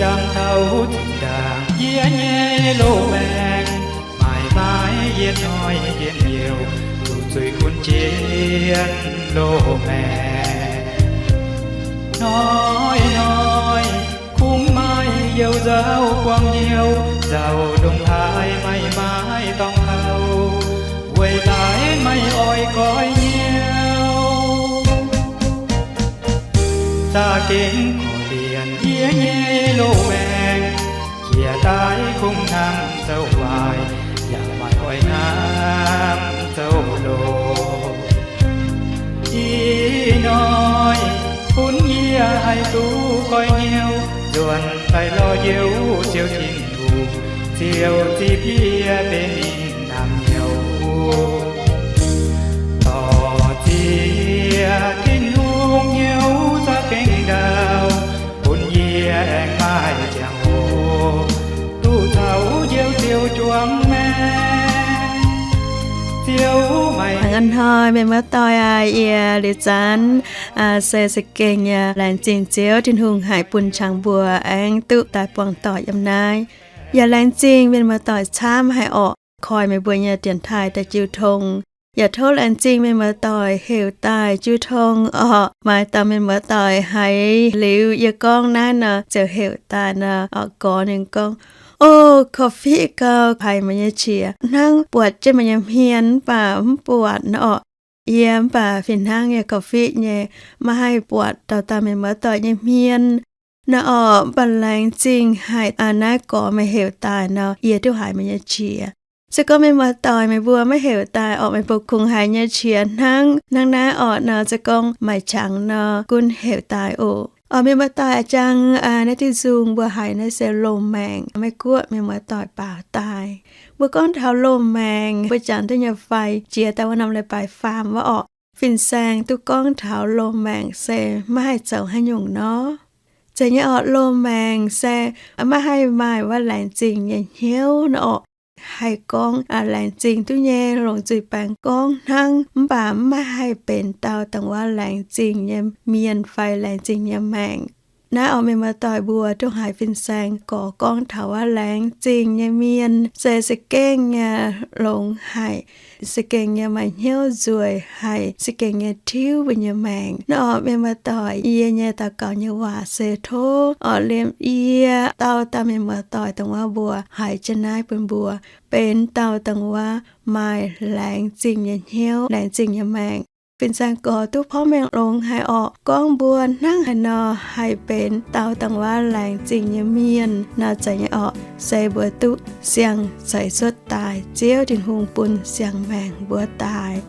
Dangh taux zinh ndaangc yie nyei loz-maengc, maaih maaih yietc hnoi njien-youh, zuqc zuiz gunv jienv loz-maengc. Hnoi-hnoi kungx maaih you nzauh buangh hnyouv, nzauh ndongc haaix maaih maaih dorngx kaux, weic laaix maaih oix goiv hnyouv. Za'gengh korv-lienh yie nyei loz-maengc, jiex daaih kungx hnamv zouv waaic, yaac maaih oix hnamv zouv loz. Ih hnoi bun yie haih duqv goiv hnyouv, nzuonx daaih lorz Ziouv Tin-Hungh, Ziouv zipv yie benx ninh naamh nyouz. Dorh ziex Tin-Hungh hnyouv za'gengh ndau, bun yie aengx maaih ziangh hoc duqv caux Ziouv Ziouv juangc maengc. Ziouv maaih hnoi, mienh muoz-doic aac, yie liuz zanc se za'gengh yaac laengz zingh Ziouv Tin-Hungh haic bun qangx mbuo aengx duqv daaih buangh doic yiem naaiv. Yaac laengz zingh mienh muoz-doic camv haic orqc, koi meih mbuo nyei dienx taaih daaih jiu tong. Yaac tov laengz zingh mienh muoz-doic heuc daaih jiu tong orqc. Maaih dauh mienh muoz-doic haiz liuz yie gorngv naaiv nor ziouc heuc daaih nor, orqc, gorx ninh gorngv, O, korv-fiqv gau, haiz meih nyei qiex hnangv buatc jienv meih nyei hmien mv baac mv buatc nor orqc. Yie mv baac fih hnangv nyei korv-fiqv nyei, maiv haih buatc dauh dauh mienh muoz-doic nyei hmien nor orqc. Mv baac laengz zingh haic aac, naaiv gorx meih heuc daaih nor, yie duqv haiz meih nyei qiex. Se gorngv mienh muoz-doic meih mbuo maiv heuc daaih orqc, meih mbuo kungx haiz nyei qiex hnangv, hnangv naaiv orqc nor, se gorngv maaih qangx nor gunv heuc daaih oc. Orqc, mienh muoz-doic a'jang, naaiv diuh nzung mbuo haiz naaiv se loz-maengc, Meiv-Guoqv mienh muoz-doic baaux daaih. Mbuo gorngv taux loz-maengc, mbuo jangx duqv nyei fai jiex daaih wuov norm leiz-baaix faam wuov orqc, fin-saeng duqv gorngv taux loz-maengc se maiv haih zoux haaix nyungc nor. Zeiz nyei orqc, loz-maengc se maiv haih maaih wuov laengz zingh nyei hnyouv nor orqc. Haih gorngv laengz zingh duqv nyei, longc zuiz-baengx gorngv hnangv, mv baac maiv haih benx dauh dongh wuov laengz zingh nyei mienh fai laengz zingh nyei maengc. Naaiv orqc, mienh muoz-doic mbuo duqv haiz fin-saeng gorx gorngv taux wuov laengz zingh nyei mienh se za'gengh nyei longx haic, za'gengh nyei maaih hnyouv nzueic haic, za'gengh nyei tiuv mbuo nyei maengc. Naaiv orqc, mienh muoz-doic, yie nyei daux gaux nyei waac se tov orqc liemh yie dauh dauh mienh muoz-doic dongh wuov mbuo haiz jienv naaiv bun mbuo benx dauh dongh wuov maaih laengz zingh nyei hnyouv, laengz zingh nyei maengc. Fin-saeng gorx duqv porv mengh longx haic orqc, gorngv mbuo hnangv haaix nor haih benx dauh dongh wuov laengz zingh nyei mienh nor. Zeiz nyei orqc, se mbuo duqv siang-zeix cuotv daaih, Ziouv Tin-Hungh bun siang-maengc mbuo daaih.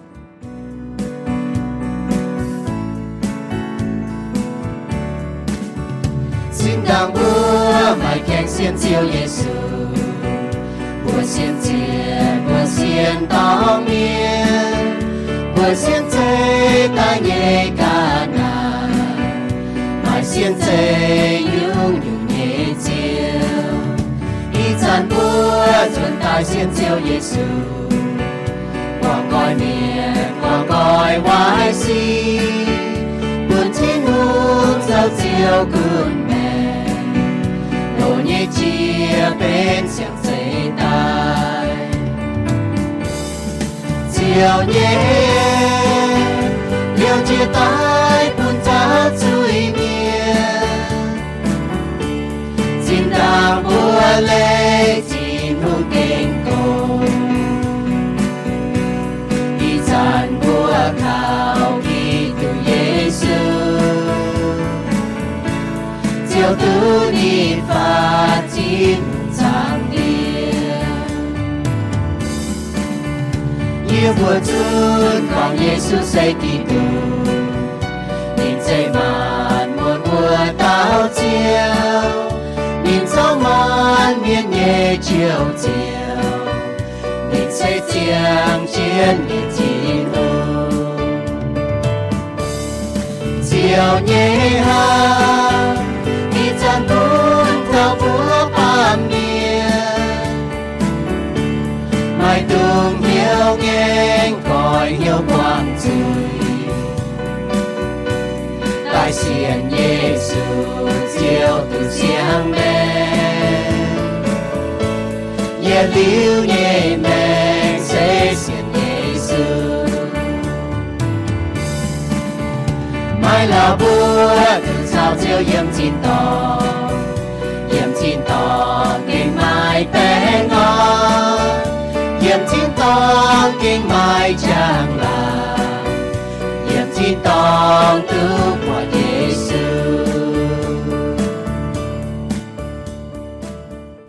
Zinh ndaangc mbuo maaih gaengh sienx Ziouv Yesu, mbuo sienx ziepc mbuo sienx dorng mienh, mbuo sienx zeiv daaih nyei ga'naaiv, maaih sienx zeiv nyungc-nyungc nyei Ziouv. Ih zanc mbuo nzuonx daaih sienx Ziouv Yesu, guangc nqoi mienh, guangc nqoi waaic sic, bun Tin-Hungh zoux Ziouv gunv maengc, loz nyei jiex benx siang-zeix daaih. Ziouv nyei liouh jiex daaih bun zaux zuiz-mienh. Zinh ndaangc mbuo leih Tin-Hungh gengh gorngv, ih zanc mbuo kaux Giduc Yesu, Ziouv duqv ninh faatv Tin-Hungh zaangc Diex. Yie mbuo zunv gorngv Yesu se Giduc, ninh se maanc muotc wuov dauh Ziouv, ninh zoux maanc mienh nyei Njoux Ziouv, ninh se ziangh jienv nyei Tin-Hungh. Ziouv nyei haaix, ih zanc bun taux mbuo baamh mienh, maiv dungx hnyouv ngaengc, goiv hnyouv buangh zuiz, daaih sienx Yesu, Ziouv duqv siang-maengc. Liuz nyei maengc se sienx Yesu. Maiv lauh mbuo duqv caux Ziouv yiem tin-dorngh, yiem tin-dorngh gengh maaih baengh orn, yiem tin-dorngh gengh maaih njang-laangc, yiem tin-dorngh duqv buatc Yesu.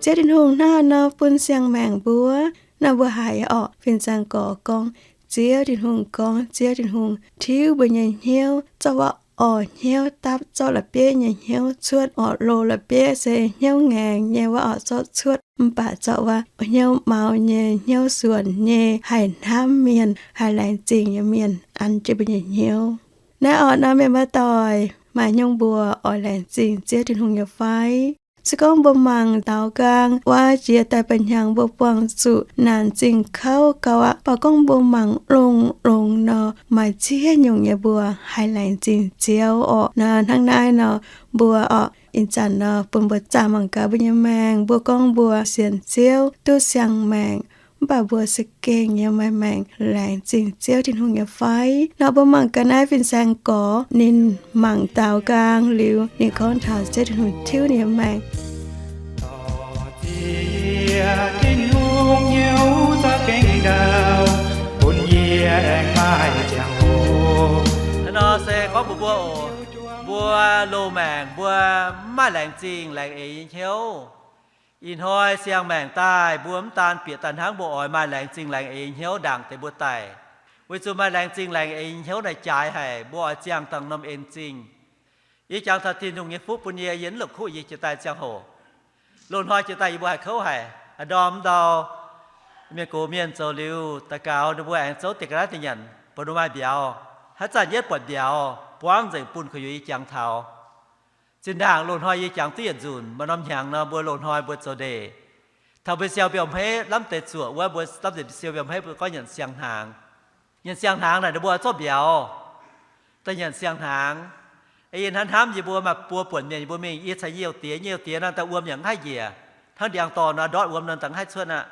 Ziouv Tin-Hungh hnangv haaix nor bun siang-maengc mbuo? Nor mbuo haiz orqc, fin-saeng gorx gorngv, Ziouv Tin-Hungh gorngv, Ziouv Tin-Hungh tiuv mbuo nyei hnyouv, zorqv wuov orv hnyouv dapv, zorqv la'bieiv nyei hnyouv cuotv. Orqc, loz la'bieiv se hnyouv ngaengc nyei wuov orqc zorqv cuotv, mv baac zorqv wuov hnyouv maux nyei, hnyouv suonc nyei, haih hnamv mienh, haih laengz zingh nyei mienh an jienv mbuo nyei hnyouv. Naaiv orqc nor, mienh muoz-doic, maaih hnyouv mbuo oix laengz zingh Ziouv Tin-Hungh nyei fai? Se gorngv mbuo mangc daaux nqaang wuov jiex daaih ba'hnyangx nyei, mbuo buangh zuqc naanc zingh kouv gauh aqv. Mv baac gorngv mbuo mangc longx-longx nor, maaih ziex nyungc nyei mbuo haih laengz zingh Ziouv orqc. Naaiv hnangv naaiv nor, mbuo orqc, ih zanc nor bun mbuo zaah mangc gaax mbuo nyei maengc. Mbuo gorngv mbuo sienx Ziouv duqv siang-maengc, mv baac mbuo se gengh yiem maaih maengc laengz zingh Ziouv Tin-Hungh nyei fai? Nor mbuo mangc gaax naaiv fin-saeng gorx, ninh mangc daaux nqaang liuz, ninh gorngv taux Ziouv Tin-Hungh tiuv ninh nyei maengc. Tin-Hungh nyei hnyouv za'gengh ndaauv, bun yie aengx maaih ziangh hoc. Nor se gorngv mbuox mbuo oc, mbuo loz-maengc mbuo mv maaih laengz zingh laengz eix nyei hnyouv. Ih hnoi siang-maengc daaih mbuo mv daan bieqc daaih hnangv, mbuo oix maaih laengz zingh laengz eix nyei hnyouv ndaangc deix mbuo daic. Weic zuqc maaih laengz zingh laengz eix nyei hnyouv naaic jaaix haic, mbuo oix ziangh dangh norm en zingh. Yie jangx taux Tin-Hungh nyei fuqv bun yie, yie mv la'kuqv yie jiex daaih ziangh hoc. Loz-hnoi jiex daaih yie mbuo haih kouv haic. A'ndorm mv ndau, mienh gox mienh zoux liuz daux gaux, ninh mbuo aengx zouv dieh ga'naaiv daaih nyanc, bun ninh maaih mbiauz. Haaix zanc yietv buatc mbiauz buangv nzengc bun kuh youz yie jangx taux. Zinh ndaangc loz-hnoi yie jangx duqv yietc nzunc, maaih norm hnyangx nor mbuo loz-hnoi mbuo zoux ndeic. Taux mbuo siou mbiauh hmeiv lamh deix zuoqc wuov, mbuo lamh deix siou mbiauh hmeiv mbuo gorngv nyanc siang-hnaangx. Nyanc siang-hnaangx naaic ninh mbuo zorqv mbiauz daaih nyanc siang-hnaangx. Yie hnamv hnamv yie mbuo maaih buo buonc mienh yie mbuo mingh, yie caux yie nyei diex, yie nyei diex nor daaih wuom yaac mv haih njiec, hnangv ndiangx-dorn nor ndortv wuom nor daaih mv haih cuotv aqv.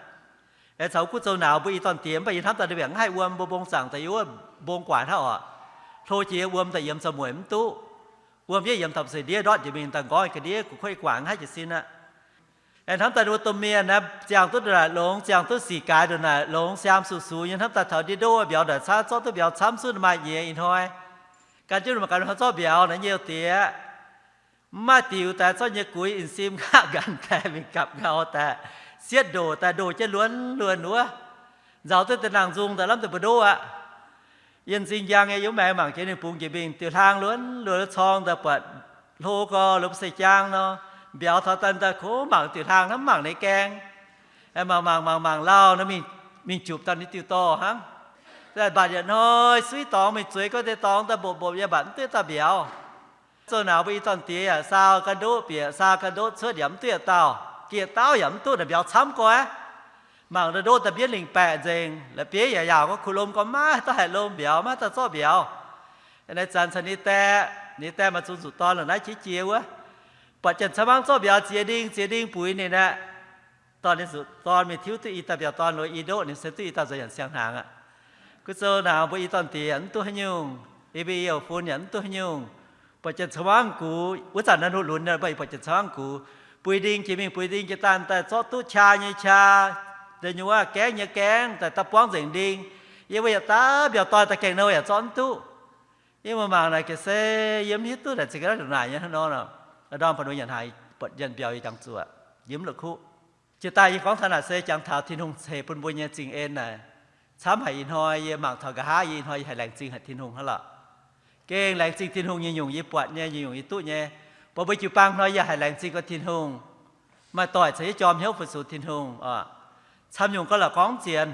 Aengx caux wuov guv zoux nauz mbuo i dorn-diex, mv baac yie hnamv daaih ninh mbuo yaac mv haih wuom, mbuo mbong zaangc daaih yie wuov mbong guaax hnangv oc. Hlo jiex wuom daaih yiemx zoux mueic mv duqv. Wuom yietv yiemx taux seix ndiev ndortv njiec mingh daaih nqorngv ga'ndiev gu'kuotv guaax mv haih jiez sin aqv. Aengx hnamv daaih ninh mbuo domh mienh naaiv ziangh duqv ndongc naaic longx, ziangh duqv sic gaaix ndongc naaic longx, siaam suqc suqc nyei, hnamv daaih taux ndiev ndoqv mbiauz ndongc naaic camv, zorqv duqv mbiauz camv, suqv maaih nyiex ih hnoi. Gan jienv mangc gaax hnoi zorqv mbiauz naaiv nyei diex, mv maaih diux daaih zorqv nyei guix in sim nqa'haav nqanx daaih mingh gapv ngau daaih, sietv ndoqc daaih ndoh jienv luonx luonx wuov, nzaaux duqv deix nangh nzung daaih lamh deix mbu'ndoqv aqv. Yienh zingh njang nyei yiem maengx mangc jiex ninh bungx jiex mingh diuh hlaang luonx luonx, corng daaih buatc hlo gau, lomh se jaang nor, mbiauz taux daaih daaih kov mangc diuh hlaang hnangv mv mangc ninh gaeng. Mangc mangc mangc mangc lauh nor, mingh jupc daaih ninh diuh dorh hnangv. Mbatc yietc hnoi suiv dorngx mingh zueiz gorngv deix dorngx daaih mbopv mbopv nyei, mbatc mv duqv dauh mbiauz. Zoux nauz mbuo i dorn-diex yaac saau ga'ndoqv bieqc, saau ga'ndoqv cuotv yaac mv duqv yietc dauh, gieqv dauh yaac mv duqv, naaic mbiauz camv goiv. Mangc ndoqv daaih mbienv lingc baeqc nzengc, la'bieiv yaac yaauc gorngv kuh lom gorngv maiv dauh haih lom mbiauz, maiv dauh zorqv mbiauz. Naaiv zanc caux ninh daeh, ninh daeh maaih zungh zuqc dorn lorqc, naaiv jiex jiex wuov, buatc janx-caangv hmuangv zorqv mbiauz ziex nding ziex nding buix ninh aqv. Dorh ninh zuqc dorn mingh tiuv duqv i dauh mbiauz dorn loz i ndoqv, ninh se duqv i dauh nzoux nyanc siang-hnaangx aqv. Gunv zoux nauz mbuo i dorn-diex mv duqv haaix nyungc, i mbuo i youh fun yaac mv duqv haaix nyungc. Buatc janx-caangv hmuangv gux, wuov zanc naaiv hlo lunx mv baac buatc janx-caangv hmuangv gux, buix nding jiex mingh buix nding jiex daaih daaih zorqv duqv qaqv nyei qaqv, deix nyuoz gaengv nyei gaengv daaih daaih buangv nzengc nding. Yie mbuo yaac daaih mbiauz dorn daaih gaengh nor yaac zorqv mv duqv. Yie mbuo mangc naaic ga'se yie mv hiuv duqv naaic zinh ga'naaiv ndongc naaic nyei hnangv nor. Ndorm baac ninh mbuo nyanc hnaangx, buatc nyanc mbiauz yie jangx zuoqc, yie mv la'kuqv. Jiex daaih yie gorngv taux naaic se jangx taux Tin-Hungh ceix bun mbuo nyei zingh en naaic. Camv haic ih hnoi yie mangc taux nqa'haav, yie ih hnoi yie haiz laengz zingh haic Tin-Hungh hnangv lorqc. Gengh laengz zingh Tin-Hungh nyei nyungc yie buatc nyei, nyei nyungc yie duqv nyei. Mbuo mbuo jiu-baang hnoi yie haiz laengz zingh gorngv Tin-Hungh maaih doic caux yie jorm hnyouv fu-sux Tin-Hungh oc. Camv nyungc gorngv la'gorngv zien.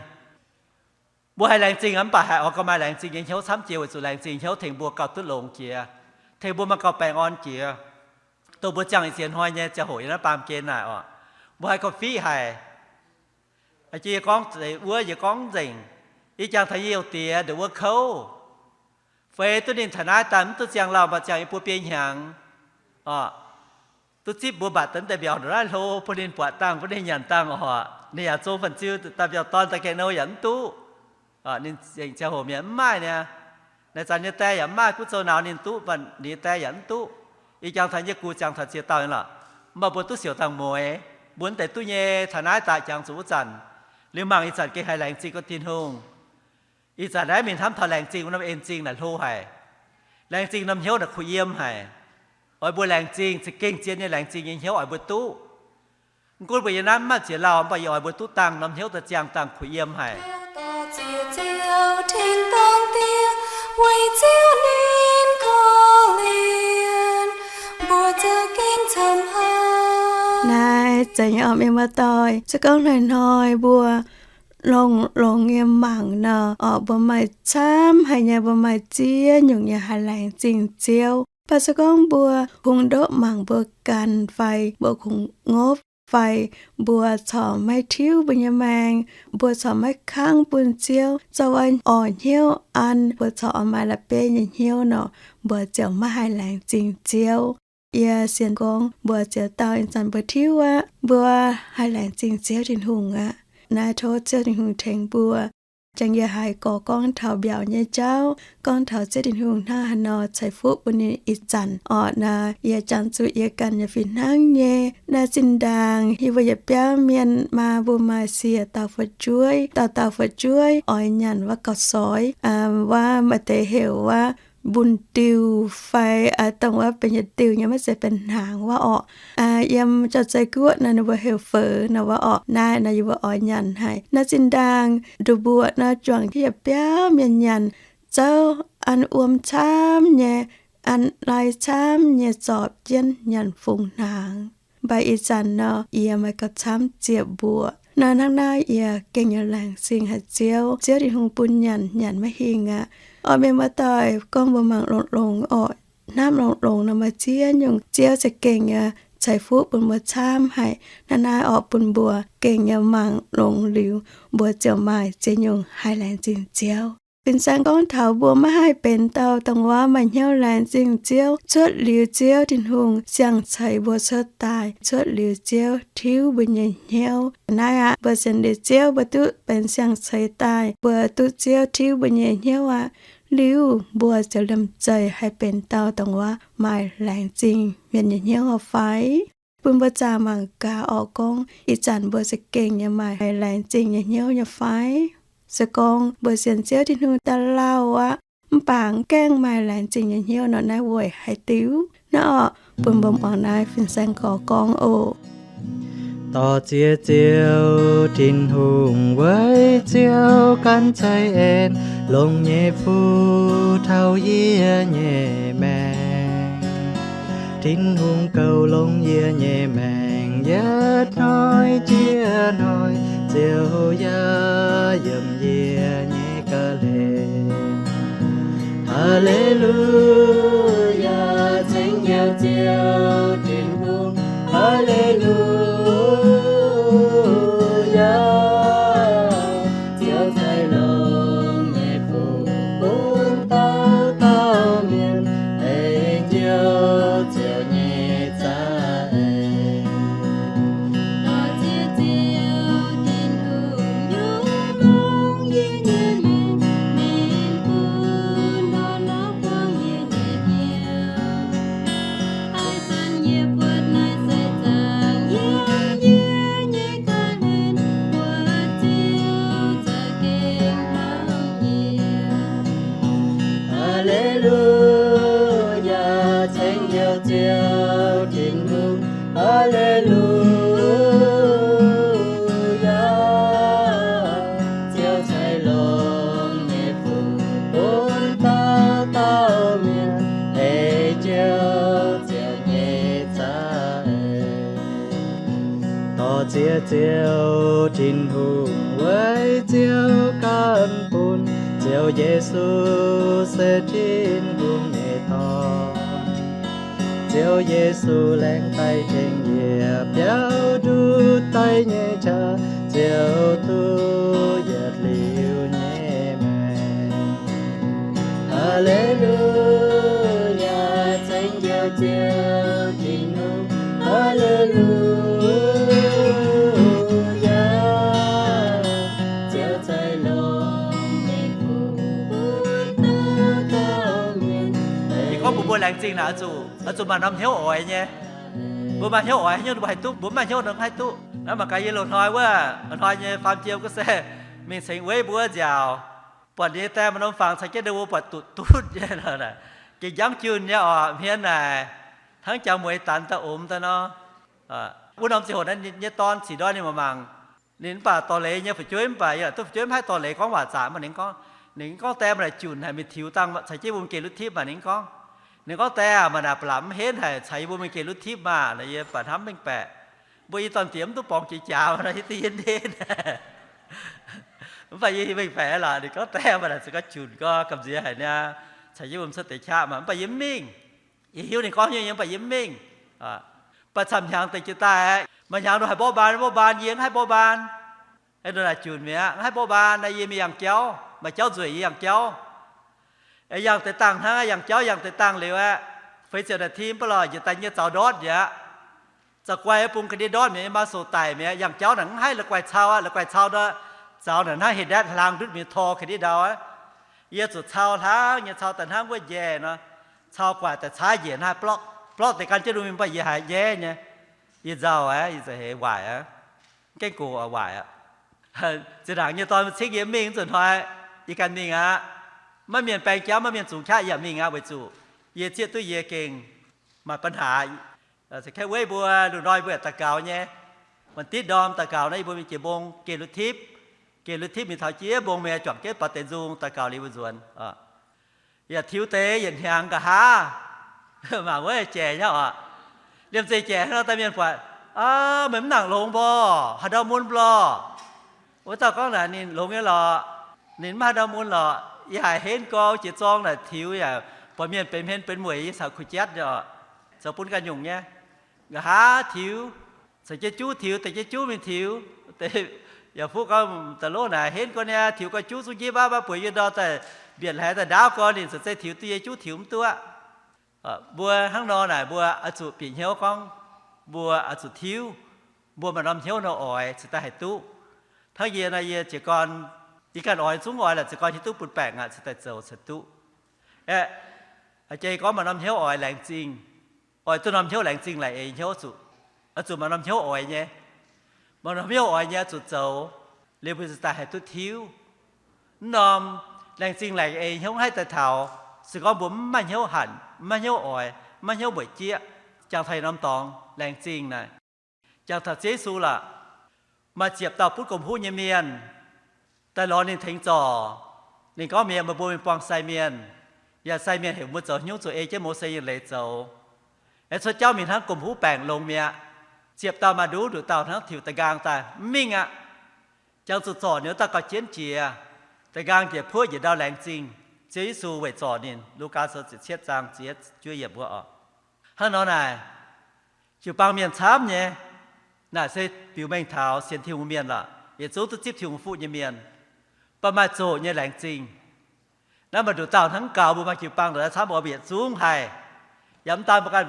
Mbuo haiz laengz zingh mv baac haiz oix gauh maaih laengz zingh nyei hnyouv camv jiex weic zuqc laengz zingh hnyouv tengx mbuo gauh duqv longx jiex, tengx mbuo maaih gauh baengh orn jiex, dongh mbuo ziangh ih ziex hnoi nyei ziangh hoc yiem naaiv baamh gen naaic oc. Mbuo haiz gauh fiqv haic. Jiex yie gorngv zeix wuov yie gorngv nzengc. Yie jangx taux yie youh diex ndongc wuov kouv feix duqv ninh taux naaiv daaih mv duqv ziangh lauh, mv baac ziangh yie buo biei hnyangx oc. Duqv zipv mbuo mbatc deix mbiauz ndongc naaiv hlo bun ninh buatc dangh, bun ninh nyanc dangh oc. Ninh yaac zoux fan-ziu daaih mbiauh dorn daaih gengh nou yaac mv duqv. Ninh zengc ziangh hoc mienh mv maaih niaa. Naaiv zanc nyei die yaac mv maaih, kuv zoux nauz ninh duqv, mv baac ninh nyei die yaac mv duqv. Ih jangx taux nyei gux ziangx taux ziex dauh nyei lorqc. Mv baac mbuo duqv siouc dangh mueiz, mbuo mv deix duqv nyei taux naaiv daaih jangx zuqc wuov zanc. Liuz mangc ih zanc gengh haiz laengz zingh gorngv Tin-Hungh. Ih zanc naaiv mingh hnamv taux laengz zingh wuov norm en zingh naaic hlo haic. Laengz zingh norm hnyouv naaic kuh yiem haic. Oix mbuo laengz zingh, za'gengh zien nyei laengz zingh nyei hnyouv oix mbuo duqv. Mv gunv mbuo yiem naaiv mv maaih ziex lauh, mv baac yie oix mbuo duqv dangh norm hnyouv daaih ziangh dangh kuh yiem haic. Dorh ziex ziouv tin-dorngh Diex, weic Ziouv ninh korv-lienh, mbuo za'gengh camv haic. Naaiv zeiz nyei orqc, mienh muoz-doic, se gorngv hnoi-hnoi mbuo longx-longx nyei mangc nor, orqc, mbuo maaih camv haic nyei, mbuo maaih ziex nyungc nyei haiz laengz zingh Ziouv. Mv baac se gorngv mbuo kungx ndoqv mangc mbuo ganh fai mbuo kungx ngopv fai mbuo corc maiv tiuv mbuo nyei maengc, mbuo corc maiv kangv bun Ziouv zoux oix orqc hnyouv an, mbuo corc oix maaih la'bieiv nyei hnyouv nor, mbuo ziouc maiv haiz laengz zingh Ziouv. Yie sienx gorngv mbuo ziex dauh ih zanc mbuo tiuv aqv, mbuo haiz laengz zingh Ziouv Tin-Hungh aqv. Naaiv tov Ziouv Tin-Hungh tengx mbuo. Jangx yie haiz gorx gorngv taux mbiaauc nyei jauv, gorngv taux Ziouv Tin-Hungh hnangv haaix nor ceix fuqv bun ninh ih zanc orqc. Naaiv yie jangx zuqc yie ganh nyei fih hnangv nyei. Naaiv zinh ndaangc yie mbuo yietc biauv mienh maa mbuo maaih siec dauh fu'jueiv, dauh dauh fu'jueiv oix nyanc wuov gauh soix, wuov maaih deix heuc wuov mbun diuh fai dongh wuov benx yietc diuh nyei, maiv zeiz benx hnaangx wuov orqc. Yiem Jauv-Zei Guoqv nor ninh mbuo heuc phở nor wuov orqc. Naaiv nor yie mbuo oix nyanc haic. Naaiv zinh ndaangc nduqc mbuoqc nor juangc jienv yietc biauv mienh nyanc, zouv an wuom camv nyei, an lai camv nyei zorpc jienv nyanc fungx hnaangx. Mv baac ih zanc nor yie maaih gauh camv ziepc mbuoqc. Naaiv hnangv naaiv yie gengh yaac laengz zingh haic Ziouv. Ziouv Tin-Hungh bun nyanc, nyanc maiv hingh aqv. Orqc, mienh muoz-doic, gorngv mbuo mangc longx-longx orqc, hnamv longx-longx nor maaih ziex nyungc Ziouv za'gengh yaac ceix fuqv bun mbuo camv haic. Naaiv naaiv orqc bun mbuo gengh yaac mangc longx liuz, mbuo ziouc maaih ziex nyungc haiz laengz zingh Ziouv. Fin-saeng gorngv taux mbuo maiv haih benx dauh dongh wuov maaih hnyouv laengz zingh Ziouv cuotv liuz Ziouv Tin-Hungh siang-ceix mbuo cuotv daaih, cuotv liuz Ziouv tiuv mbuo nyei hnyouv. Naaiv aqv, mbuo sienx liuz Ziouv, mbuo duqv benx siang-ceix daaih, mbuo duqv Ziouv tiuv mbuo nyei hnyouv aqv. Liuz mbuo ziouc liemh zeih haih benx dauh dongh wuov maaih laengz zingh mienh nyei hnyouv fai? Bun mbuo zaah mangc gaax orqc, gorngv ih zanc mbuo za'gengh yaac maaih laengz zingh nyei hnyouv nyei fai? Se gorngv mbuo sienx Ziouv Tin-Hungh daaih lauh aqv, mv baac gaengh maaih laengz zingh nyei hnyouv nor, naaiv weic haaix diuc? Naaiv orqc, bun mbuo muangx naaiv fin-saeng gorx gorngv oc. Dorh ziex Ziouv Tin-Hungh weic Ziouv ganh ceix en longx nyei fuqv taux yie nyei maengc. Tin-Hungh goux longx yie nyei maengc yietc hnoi jiex hnoi, Ziouv yaac yiem yie nyei ga'hlen. Haa^le^lu^yaa, ceng hnyouv Ziouv Tin-Hungh. Haa^le^lu^yaa, Ziouv ceix longx nyei fuqv bun dauh dauh mienh, ei Ziouv Ziouv nyei za'eix. Haa^le^lu^yaa, ceng hnyouv Ziouv Tin-Hungh. Haa^le^lu^yaa, Ziouv ceix longx nyei fuqv bun dauh dauh mienh, ei Ziouv Ziouv nyei za'eix. Dorh ziex Ziouv Tin-Hungh weic Ziouv ganh bun. Ziouv Yesu se Tin-Hungh nyei Dorn. Ziouv Yesu laengz daaih tengx yie biaux nduqc daaih nyei qaqv, Ziouv duqv yietc liuz nyei maengc. Haa^le^lu^yaa, ceng hnyouv Ziouv Tin-Hungh. Haa^le^lu^yaa. Mbuo, mbuo laengz zingh naaic oix zuqc, oix zuqc maaih norm hnyouv oix nyei. Mbuo maaih hnyouv oix, hnyouv mbuo haih duqv, mbuo mv maaih hnyouv nor mv haih duqv. Naaiv mangc gaax yie loz-hnoi wuov, hnoi nyei faam jiem gu se mingh cengx weiv mbuo nziaauc, buatc ninh nyei die maaih norm fangx caux jienv ndau wuov buatc dutv dutv nyei, gengh njamv junh nyei oc, hmien naaic hnangv jangx mueiz danx daaih omx daaih nor. Wuov norm ziangh hoc naaiv nyei dorn zic ndorn ninh mangc mangc, ninh mv baac dorh leiz nyei fu'jueiv, mv baac yie laaic duqv fu'jueiv mv haih dorh leiz gorngv waac zaqc, mv baac ninh gorngv, ninh gorngv, Die, maaih naaic junc haic, mingh tiux dangh caux jienv mbuo mingh geh lutv tipv maah. Ninh gorngv, ninh gorngv, Die, maaih naaic ba'laqc mv henv haic, caux yie mbuo mingh geh lutv tipv maah. Naaic yie baac hnamv mengh baeqc, mbuo i dorn-diex mv duqv borngz jiex jaax nor, hiuv duqv yie ndeiv. Mv baac yie mengh baeqc lorqc. Ninh gorngv, Die, maaih naaic za'gengh junc gorngv gamh nziex haic niaa, caux yie mbuo mingh cuotv deix qaqv maah. Mv baac yie mv mingh. Yie hiuv ninh gorngv nyei, mv baac yie mv mingh. Mv baac camv hnyangx deix jiex daaih, maaih hnyangx nor haih mborqv mbaan, mborqv mbaan, yie mv haih mborqv mbaan. Eix nor naaic junc mi'aqv, mv haih mborqv mbaan, naaiv yie mingh yangh jauv, maaih jauv nzueic yie yangh jauv. Yangh deix dangh hnangv, yangh jauv yangh deix dangh liuz aeqv, feix ziepc naaic tim mv baac lorqc, njiec daaih nyei zaux ndortv mi'aqv. Zaux guai bung ga'ndiev ndortv mi'aqv, nyei maa soux daic mi'aqv. Yangh jauv naaic mv haih la'guaih cau aqv, la'guaih cau nor, zaux naaic hnangv heh ndaetv hlang ndutv mingh tor ga'ndiev ndau aqv. Yie zuqc cau hlang nyei, cau daaih hnangv wuov njaeh nor, cau guaaic daaih caaiv njiec hnangv, blorqv, blorqv deix gan jienv lungh mingh, mv baac yie haiz njaeqv nyei. Yie nzauh aqv, yie za'heix waaic aqv. Mv gaengh gox waaic aqv. Zinh ndaangc nyei dorn cingv yie mingh, nzunc hnoi yie ganh mingh aqv. Maiv mienh baeng jauv, maiv mienh zungx qaqv yaac mingh aqv, weic zuqc yie zieqv duqv yie gengh maaih ปัญหา. Kaeqv weiv mbuo lungh ndorm mbuo yaac daux gaux nyei. Maaih ditv ndorm daux gaux naaiv yie mbuo mingh jiex mbong geh lutv tipv. Geh lutv tipv mingh taux jiex mbong mingh juangc jienv baaux deix nzung daux gaux liuz mbuo nzuonx. Yaac tiux deix yietc hnyangx nqa'haav, mangc wuov jaic nyei oc. Liemh zeih jaic hnangv nor daaih mienh buatc, Aav, meih mv nangc longx mborqc, haaix ndau mun mborqc? Wuov dauh gorngv naaic ninh longx nyei lorqc, ninh mv haaix ndau mun lorqc. Yie haiz henv gorx jiex zorng naaic tiux yaac buatc mienh benx hmien benx mueic, yie caux kuh jatv nyei oc, zoux bun ganh nyungc nyei. Nqa'haav tiux, caux jienv juv tiux, deix jienv juv mingh tiux. Yaac fuqv gorngv da'lov naaic henv gorx niaa, tiux gorx juv zungv njimv aqv, maiv bueix yie ndorm daaih mbietc hlaax daaih ndaauv gorx ninh za'gengh tiux duqv yie juv tiux mv duqv. Mbuo hnangv nor naaic mbuo oix zuqc bieqc hnyouv gorngv mbuo oix zuqc tiuv, mbuo maaih norm hnyouv nor oix cingx daaih haih duqv. Hnangv yie nor, yie jiez gorn, yie ganh oix zungv oix laaix ziouc gorn hiuv duqv bun baengc aqv cingx daaih zoux cingx duqv. Aeqv, jiex gorngv maaih norm hnyouv oix laengz zingh, oix duqv norm hnyouv laengz zingh laengz eix hnyouv zuqc, oix zuqc maaih norm hnyouv oix nyei. Maaih norm hnyouv oix nyei oix zuqc zoux, liuz mbuo cingx daaih haih duqv tiuv. Mv norm laengz zingh laengz eix hnyouv haih daaih taux, se gorngv mbuo mv maaih hnyouv hanc, mv maaih hnyouv oix, mv maaih hnyouv mueic jieqv, jangx taux yietc norm dorngx laengz zingh naaic, jangx taux Ziouv Yesu lorqc. Maaih ziepc dauh butv gomh huv nyei mienh daaih lorz ninh tengx zorc. Ninh gorngv, Mienh, meih mbuo mingh buangh sai mienh, yaac sai mienh heuc mbuo zoux hnyouv zoux ei jienv Mose nyei leiz zoux. Aeqv, cuotv jauv mingh hnangv gomh huv baengc longx mi'aqv. Ziepc dauh maaih nduqc, nduqc dauh hnangv tiux da'nqaang daaih mv mingh aqv. Jangx zuqc zorc ninh wuov dauh gauh jienv jiex. Da'nqaang njiec puoqv njiec ndau laengz zingh Ziouv Yesu weic zorc ninh. Lugaa Sou ziepc cietv zaang ziepc juov yiemc wuov oc. Hnangv nor naaic, jiu-baang mienh camv nyei. Naaic se biux mengh taux sienx Tin-Hungh mienh lorqc, yietc zungv duqv zipv Tin-Hungh fuqv nyei mienh, mv baac maaih zoqc nyei laengz zingh. Naaiv maaih nduqc dauh hnangv gaux mbuo maaih jiu-baang nduqc dauh camv, oix mbuo yietc zungv haih. Yaac mv daan mbuo ganh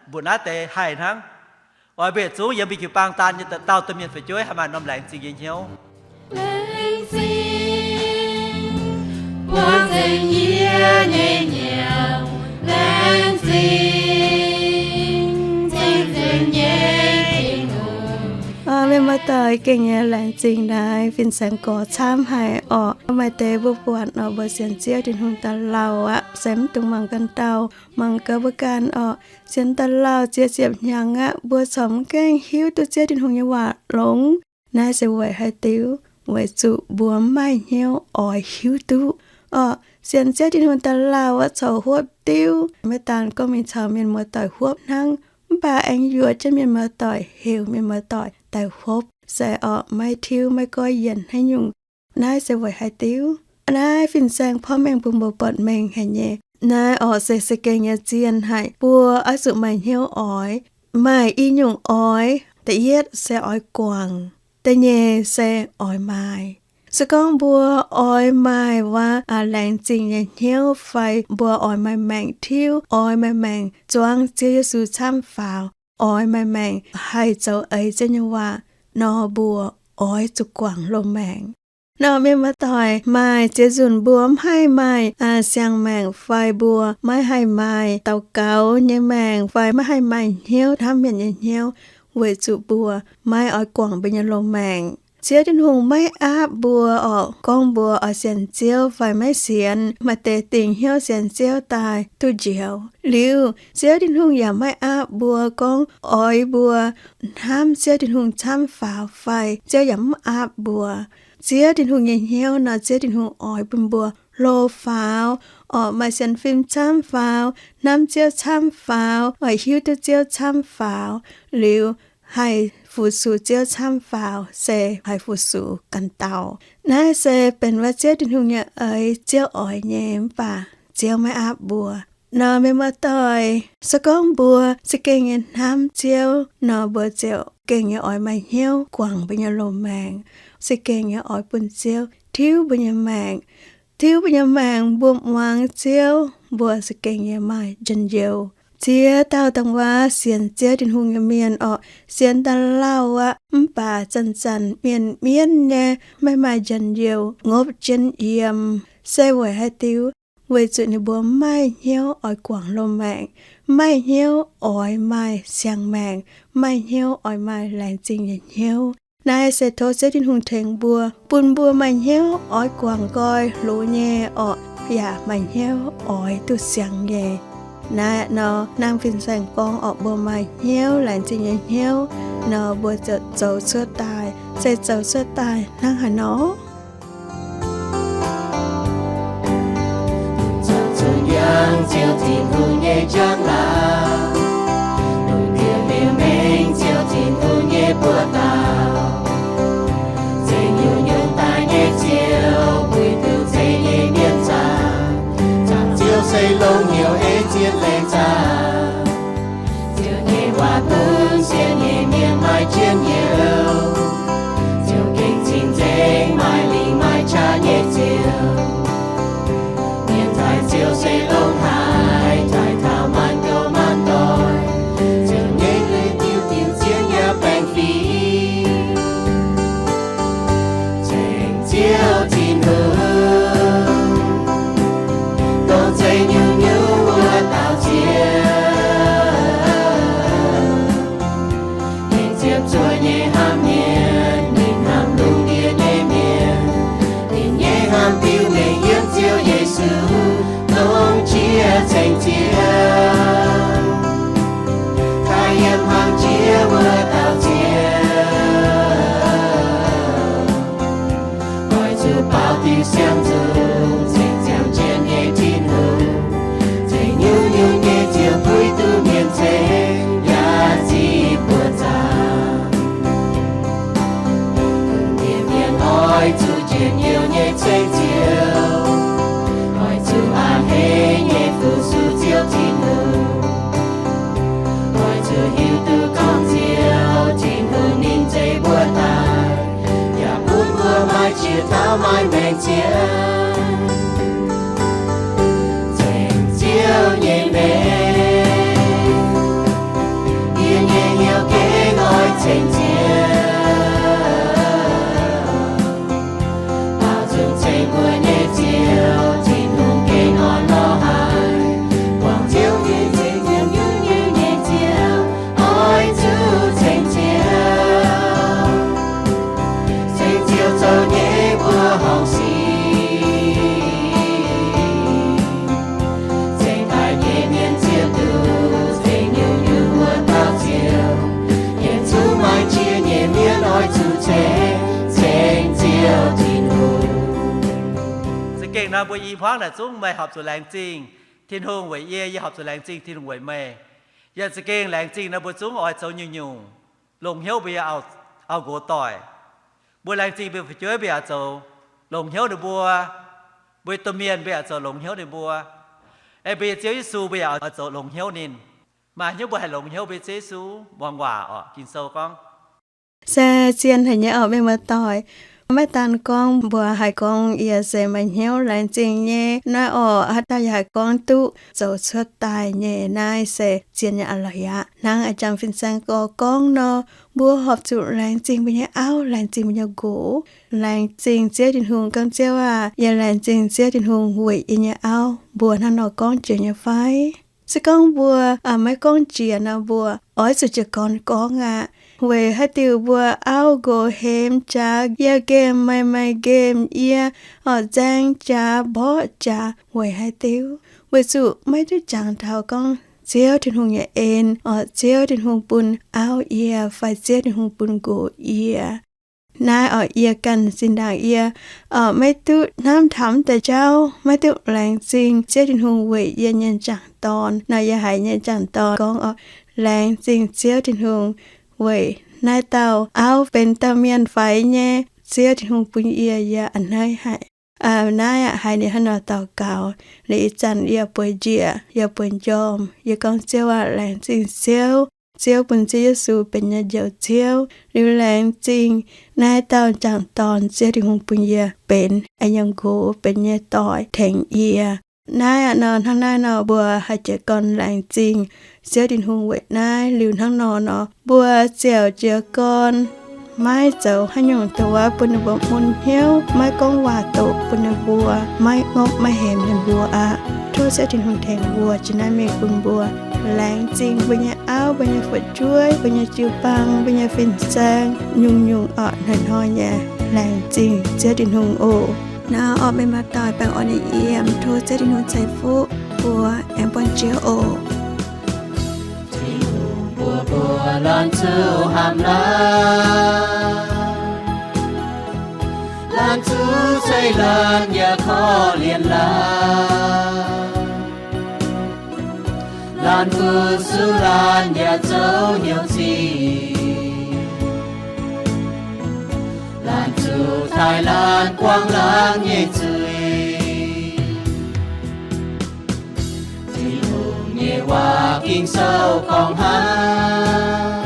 mbuoqc naaiv deix haih hnangv. Oix mbuo yietc zungv yiem mbuo jiu-baang daan nyei dauh dauh mienh fu'jueiv haih maaih norm laengz zingh nyei hnyouv. Laengz zingh, buangh nzengc yie nyei nyiemc. Laengz zingh, ceng-nzengc nyei Tin-Hungh. Mienh muoz-doic, gengh nyei laengz zingh naaiv fin-saeng gorx camv haic orqc. Maaih deix mbuo buatc nor, mbuo sienx Ziouv Tin-Hungh daaih lauh aqv, se mv dungx mangc ganh dauh, mangc gaax mbuo ganh orqc. Sienx daaih lauh ziex ziepc hnyangx aqv, mbuo corc mv gaengh hiuv duqv Ziouv Tin-Hungh nyei waac longx. Naaiv se weic haaix diuc? Weic zuqc mbuo mv maaih hnyouv oix hiuv duqv orqc. Sienx Ziouv Tin-Hungh daaih lauh aqv, corc huopv diuv. Maiv daan gorngv mingh caux mienh muoz-doic huopv hnangv, mv baac aengx yuoqc jienv mienh muoz-doic, heuc mienh muoz-doic daaih huopv se orqc, maiv tiuv maiv goiv yienc haaix nyungc. Naaiv se weic haaix diuc? Naaiv fin-saeng porv mengh bun mbuo buatc mengh haic nyei. Naaiv orqc se za'gengh nyei zien haic. Mbuo oix zuqc maaih hnyouv oix. Maaih i nyungc oix. Da'yietv se oix guangc. Da'nyeic se oix maaih. Se gorngv mbuo oix maaih wuov laengz zingh nyei hnyouv fai mbuo oix maaih maengc tiuv, oix maaih maengc zuangx Ziouv Yesu camv faaux, oix maaih maengc haih zoux eix Ziouv nyei waac nor, mbuo oix zuqc guangc loz-maengc. Nor mienh muoz-doic, maaih ziex nzunc mbuo maiv haih maaih siang-maengc fai mbuo maiv haih maaih daux gaux nyei maengc fai maiv haih maaih hnyouv hnamv mienh nyei hnyouv, weic zuqc mbuo maiv oix guangc mbuo nyei loz-maengc. Ziouv Tin-Hungh maiv aapv mbuo orqc, gorngv mbuo oix sienx Ziouv fai maiv sienx. Maaih deix dingc hnyouv sienx Ziouv daaih duqv njoux. Liuz Ziouv Tin-Hungh yaac maiv aapv mbuo gorngv oix mbuo hnamv Ziouv Tin-Hungh camv faaux fai Ziouv yaac mv aapv mbuo. Ziouv Tin-Hungh nyei hnyouv nor, Ziouv Tin-Hungh oix bun mbuo hlo faaux, oix maaih sienx fim camv faaux, hnamv Ziouv camv faaux, oix hiuv duqv Ziouv camv faaux, liuz haih fu-sux Ziouv camv faaux, se haih fu-sux ganh dauh. Naaiv se benx wuov Ziouv Tin-Hungh nyei eix, Ziouv oix nyei, mv baac Ziouv maiv aapv mbuo. Nor mienh muoz-doic, se gorngv mbuo za'gengh nyei hnamv Ziouv nor, mbuo ziouc gengh nyei oix maaih hnyouv guangc mbuo nyei loz-maengc, za'gengh nyei oix bun Ziouv tiuv mbuo nyei maengc. Tiuv mbuo nyei maengc, mbuo muangx Ziouv, mbuo za'gengh nyei maaih njien-youh. Ziex dauh dangh waac sienx Ziouv Tin-Hungh nyei mienh orqc, sienx daaih lauh aqv, mv baac zanc-zanc mienh mienv nyei, maiv maaih njien-youh, ngopv jienv yiem. Se weic haaix diuc? Weic zuqc ninh mbuo maiv hnyouv oix guangc loz-maengc, maiv hnyouv oix maaih siang-maengc, maiv hnyouv oix maaih laengz zingh nyei hnyouv. Naaiv se tov Ziouv Tin-Hungh tengx mbuo, bun mbuo maaih hnyouv oix guangc nqoi hlo nyei orqc, yaac maaih hnyouv oix duqv siang nyei. Naaiv nor, naang fin-saeng gorngv orqc, mbuo maaih hnyouv, laengz zingh nyei hnyouv nor, mbuo ziouc zoux cuotv daaih. Se zoux cuotv daaih hnangv haaix nor? Zoux zuqc yangh Ziouv Tin-Hungh nyei njang-laangc, lungh ndiev liuz mengh Ziouv Tin-Hungh nyei buoz-dauh, zeix nyungc-nyungc daaih nyei Ziouv, puix duqv zeix nyei mienh zaah. Zaah Ziouv se longx hnyouv ei zien leiz zaah. Ziouv nyei waac bun sienx nyei mienh maaih njien-youh. Ziouv gengh cing-nzengc, maaih lingc maaih qaqv nyei Ziouv. Mienh taaih Ziouv se longx haic, taaih taux maanc gouv maanc doic. Ziouv nyei lui-diuh diuh zien yaac baengh fingx. Ceng Ziouv Tin-Hungh, dongh zeix nyungc-nyungc wuov dauh Ziouv. Ninh ziepc zuoqv nyei hnamv mienh, ninh hnamv lungh ndiev nyei mienh. Ninh nyei hnamv biux mengh yiem Ziouv Yesu, dongh jiex ceng Ziouv, daaih yiem hlang jiex wuov dauh Ziouv. Oix zuqc baaux diuh siang-nzung, ceng ziangh jienv nyei Tin-Hungh, ceng nyungc-nyungc nyei Ziouv puix duqv mienh ceng, yaac zic buoz zaah. Bun mienh mienh oix zuqc njien-youh nyei ceng Ziouv, oix zuqc a'hneiv nyei fu-sux Ziouv Tin-Hungh. Oix zuqc hiuv duqv gorngv Ziouv Tin-Hungh ninh zeix mbuo daaih, yaac bun mbuo maaih qiex taux maaih maengc jiex. Ceng Ziouv nyei maengc, yie nyei hnyouv gengh oix ceng Ziouv. Baaux nzung ceng mbuo nyei Ziouv, Tin-Hungh gengh orn lorz haic. Buangh Ziouv nyei ceng, ceng nyungc-nyungc nyei Ziouv, oix zuqc ceng Ziouv. Ceng Ziouv zoux nyei mbuo horngc sic. Ceng daaih nyei mienh ziex duqv, ceng nyungc-nyungc wuov dauh Ziouv. Yietc zungv maaih jiex nyei mienh oix zuqc ceng, ceng Ziouv Tin-Hungh. Za'gengh nor mbuo i hmuangv naaic zungv meih horpc zuqc laengz zingh Tin-Hungh weic yie, yie horpc zuqc laengz zingh Tin-Hungh weic meih. Yaac za'gengh laengz zingh nor mbuo zungv oix zoux nyungc-nyungc longc hnyouv mbuo nyei auv, auv nqox doic. Mbuo laengz zingh mbuo fu'jueiv mbuo yaac zoux longc hnyouv ninh mbuo. Mbuo domh mienh mbuo yaac zoux longc hnyouv ninh mbuo. Aengx mbuo nyei Ziouv Yesu mbuo yaac oix zoux longc hnyouv ninh. Maaih hnyouv mbuo haih longc hnyouv mbuo nyei Ziouv Yesu, muangx waac orqc, Ging-Sou gorngv. Se zien haic nyei orqc, mienh muoz-doic. Maiv daan gorngv mbuo haih gorngv yie se maaih hnyouv laengz zingh nyei naaiv orqc, haaix dauh yaac haih gorngv duqv zoux cuotv daaih nyei. Naaiv se zien nyei aqv lorqc aqv. Hnangv a'jang fin-saeng gorx gorngv nor, mbuo horpc zuqc laengz zingh mbuo nyei auv, laengz zingh mbuo nyei nqox. Laengz zingh Ziouv Tin-Hungh gorngv, Ziouv aah! Yie laengz zingh Ziouv Tin-Hungh weic yie nyei auv. Mbuo hnangv nor gorngv jiex nyei fai? Se gorngv mbuo maiv gorngv jiex nor, mbuo oix zuqc jiez gorn gorngv aqv. Weic haaix diuc mbuo auv nqox hemx jaax, yie nqemh meih, meih nqemh yie, orqc, nzaeng jaax, mborqv jaax? Weic haaix diuc? Weic zuqc maiv duqv jangx taux gorngv Ziouv Tin-Hungh nyei en, orqc, Ziouv Tin-Hungh bun auv yie fai Ziouv Tin-Hungh bun nqox yie. Naaiv orqc, yie ganh zinh ndaangc yie orqc, maiv duqv hnamv taux m'deix jauv, maiv duqv laengz zingh Ziouv Tin-Hungh weic yie nyei m'jangc dorn. Nor yie haiz nyei m'jangc dorn gorngv orqc, laengz zingh Ziouv Tin-Hungh weic naaiv dauh auv benx dauh mienh faix nyei. Ziouv Tin-Hungh bun yie, yie a'hneiv haic. Naaiv aqv, haiz ninh hnangv nor daux gaux liuz, ih zanc yie bueix njiec, yie bueix njormh, yie gorngv, Ziouv aah! Laengz zingh Ziouv. Ziouv bun Ziouv Yesu benx yie nyei Njoux Ziouv. Liuz laengz zingh naaiv dauh m'jangc dorn, Ziouv Tin-Hungh bun yie benx yie nyei nqox, benx yie nyei doic, tengx yie. Naaiv aqv nor, hnangv naaiv nor mbuo haih jiez gorn laengz zingh Ziouv Tin-Hungh weic naaiv. Liuz hnangv nor nor, mbuo ziouc jiez gorn maiv zoux haaix nyungc duqv bun ninh mbuo mun hnyouv, maiv gorngv waac-doqc bun ninh mbuo, maiv ngopv maiv hemx ninh mbuo aqv. Tov Ziouv Tin-Hungh tengx mbuo, jiex naaiv mingh bun mbuo laengz zingh mbuo nyei auv, mbuo nyei fu'jueiv, mbuo nyei jiu-baang, mbuo nyei fin-saeng, nyungc-nyungc orqc, hnoi-hnoi nyei laengz zingh Ziouv Tin-Hungh oc. Naaiv orqc, meih maaih doic baengh orn nyei yiem, tov Ziouv Tin-Hungh ceix fuqv mbuo, aengx buangh jiex oc. Tin-Hungh mbuox mbuo, laanh zuqc hnamv laanh, laanh zuqc ceix laanh yaac korv-lienh laanh, laanh fu-sux laanh yaac zoux hnyouv zingh, laanh zuqc taaih laanh buangh laanh nyei zuiz. Tin-Hungh nyei waac Ging-Sou gorngv hnangv,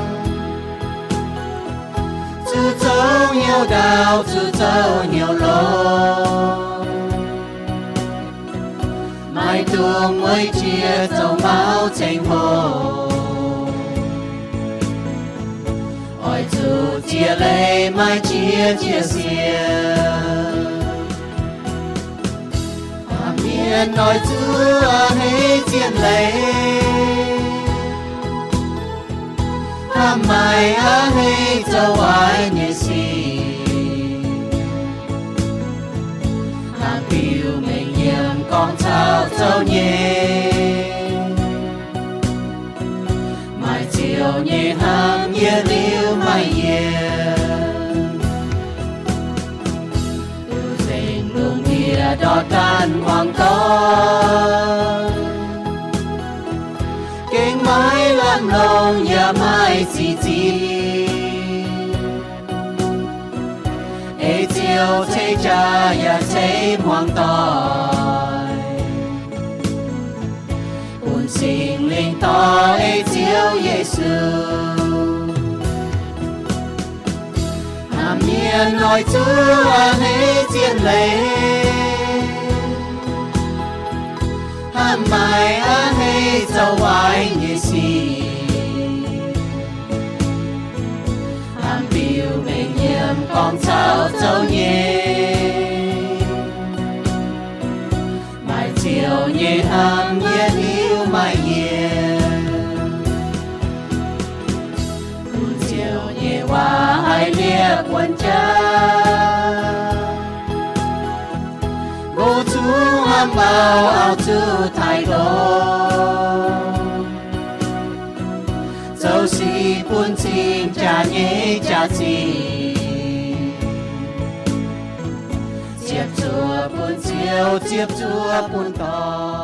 zuqc zoux hnyouv ndaauv, zuqc zoux hnyouv longx, maiv dungx mueiz jiex zoux mauv ceng-hlo. Oix zuqc ziex leiz maaih jiex ziex siec. Hnamv mienh oix zuqc a'hneiv zien leiz, hnamv maaic a'hneiv zoux waaic nyei sic, hnamv biux mengh yiem gorngv caux zoux nyei. Maaih Ziouv nyei hnamv yietc liuz maaih yienc, liuz nzengc lungh ndiev ndortv ganh muangx doic, gengh maiv lamh longc yaac maaih ziqc zingh. Ei Ziouv ceix jaax yaac ceix hmuangx doic, bun Singx Lingh dorh ei Ziouv Yesu. Hnamv mienh oix zuqc a'hneiv zien leiz, hnamv maaic a'hneiv zoux waaic nyei sic, hnamv biux mengh yiem gorngv caux zoux nyei. Maaih Ziouv nyei hnamv yietc liuz maaih yienc, bun Ziouv nyei waac haiz liepc buonv jaax. Mbuo zungv hnamv auv, auv zuqc taaih ndoqv, zoux sic bun cing jaax nyei jaax-zinh, ziepc zuoqv bun Ziouv, ziepc zuoqv bun dorn.